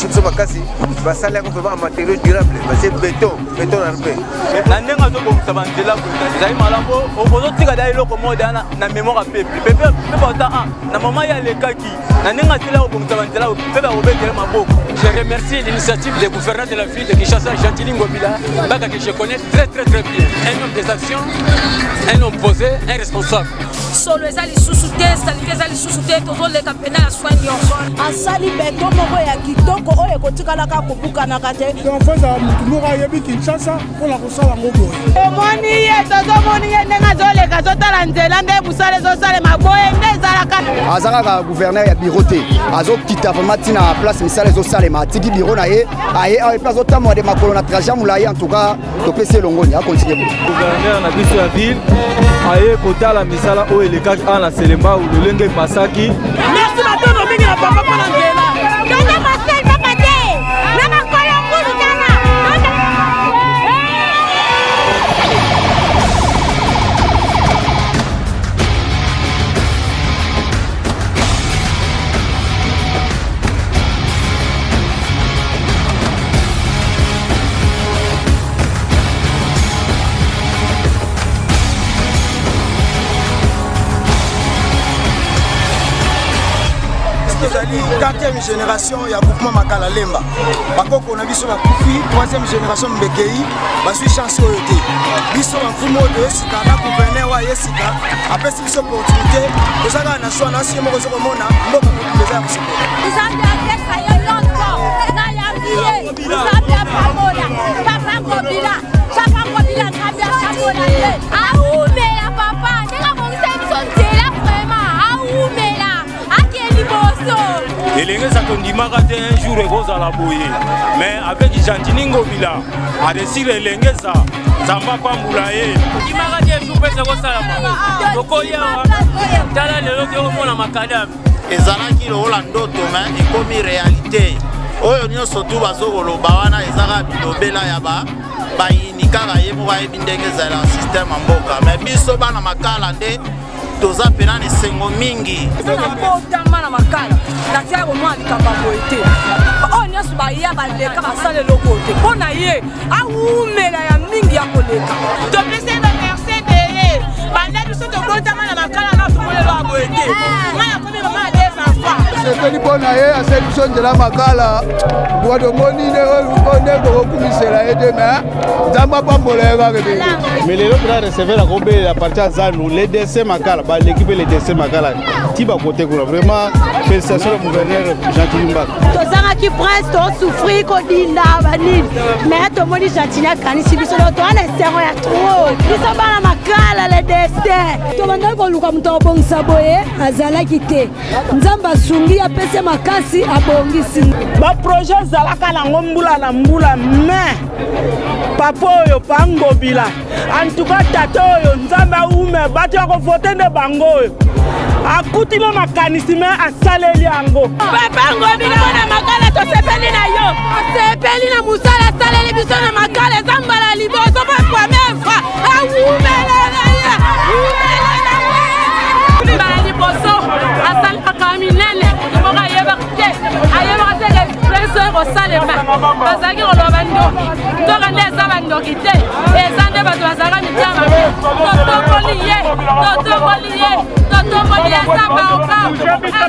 batouche biso makasi. Basali yango vraiment en matériau durable, batie béton, béton armé. Na ndenge azobongisa banzela boye, ezali malamu. Ozotika da eloko moko da na mémoire ya peuple. Peuple ota na mama ye alekaki na ndenge asila kobongisa banzela, mpe bakobetele maboko. Je remercie l'initiative du gouverneur de la ville de Kinshasa, Gentiny Ngobila Mbaka, que je connais très très très bien. Un homme des actions, un homme posé, un responsable. Solo eza lisusu te, saleté eza lisusu te, tozoleka mpena na soin nyonso. Asali béton moko ya kitoko oyo ekotikalaka kobukanaka te. Donc faut ezala motu moko ayebi Kinshasa mpona kosala yango boye. Omoni ye, tozomoni ye ndenge azoleka, azotala nzela nde mosala ezosalema boye nde ezalaka. Aza kaka gouverneur ya bureau te, azokita vraiment ntina place misala ezosalema. Atiki bureau na ye, aye awa, epe azotambola de makolo na trajet molai. En tout cas, topesi elongoni, akontinue boye. Gouverneur na biso ya ville aye kotala misala oyo elekaki awa na Selembao, lolenge epasaki. Merci, matondo mingi na papa mpo na nzela. Toza Marcel papa te na makolo ngulu tala. Tozali 4e génération ya groupement Makala Lemba. Bakoko na biso bakufi, 3e génération mbekei bazwi chance oyo te. Biso bamfumu oyo toyesika na gouverneur oyo ayesika apesi biso opportunité, toza kaka na choix na sie moko. Ozokomona mboka mobimba eza ya kosepela. Nzambe apesa ye nyonso, nayambi ye. Nzambe apambola papa Ngobila, papa Ngobila, Nzambe apambola ye, awumela papa ndenge abongisa biso nzela, vraiment awumela, ake liboso. Elenge eza tondimaka te un jour ekozala boye, mais avec Gentiny Ngobila aresir elenge eza, Nzambe apambula ye. Ndimaka te jour mpe ekosalama, tokoyi awa, tala lelo tokomona macadam. Ezalaki lokola ndoto, mais ekomi réalité. Oyo nyonso tu bazokoloba wana ezaka bilobela ya ba bayini kaka. Ye moko ayebi ndenge ezala système ya mboka, mais biso bana Makala nde toza mpena na esengo mingi. Nabotama na Makala, natia komona likambo ya boye te. Oyo nyonso baya baleka, basala eloko te mpo na ye, awumela ya mingi ya koleka. Topesi ba merci ebele. Banda biso tobotama na Makala, na tomonelo ya boye te. Ngai nakomi mama ya deux enfants. Sepeli mpo na ye, asali biso nzela Makala. Bwa tomoni nde tokokumisela ye te, mais Nzambe apambola ye kaka ebele. Mais lelo mpena receveur akobelela parti ya Zanu, ledc Makala baleki mpe ledc Makala ti bakote kuna. Vraiment, félicitation na gouverneur Gentiny Mbaka. Tozangaki prince, tosouffrir kodinda banini, mais tomoni Gentiny akanisi biso, donc toza na esengo ya trop. Biso bana Makala, le destin, tobandaki koluka moto akobongisa boye, azalaki te. Nzambe asungi, apesi makasi, abongisi. Baprojet ezalaka nango mbula na mbula, mais papa oyo pangobila, antuka tata oyo, Nzambe aume. Bato ya kovote nde bango oyo akuti na makanisi, me asaleli yango. Papa Ngobila na Makala, tosepeli na yo, tosepeli na mosala asaleli biso na Makala. Eza mbala liboso mpo première fois. Awumela na ye, umela na ye. Mbala liboso asalaka minene, moko ayebaka te, ayebaka te preso ekosalema. Bazalaki koloba bandoki, nzoka nde eza bandoki te, eza nde bato bazalaka mitema mabe. Totomboli ye, totomboli ye, totomboli ye. Eza baobab, eza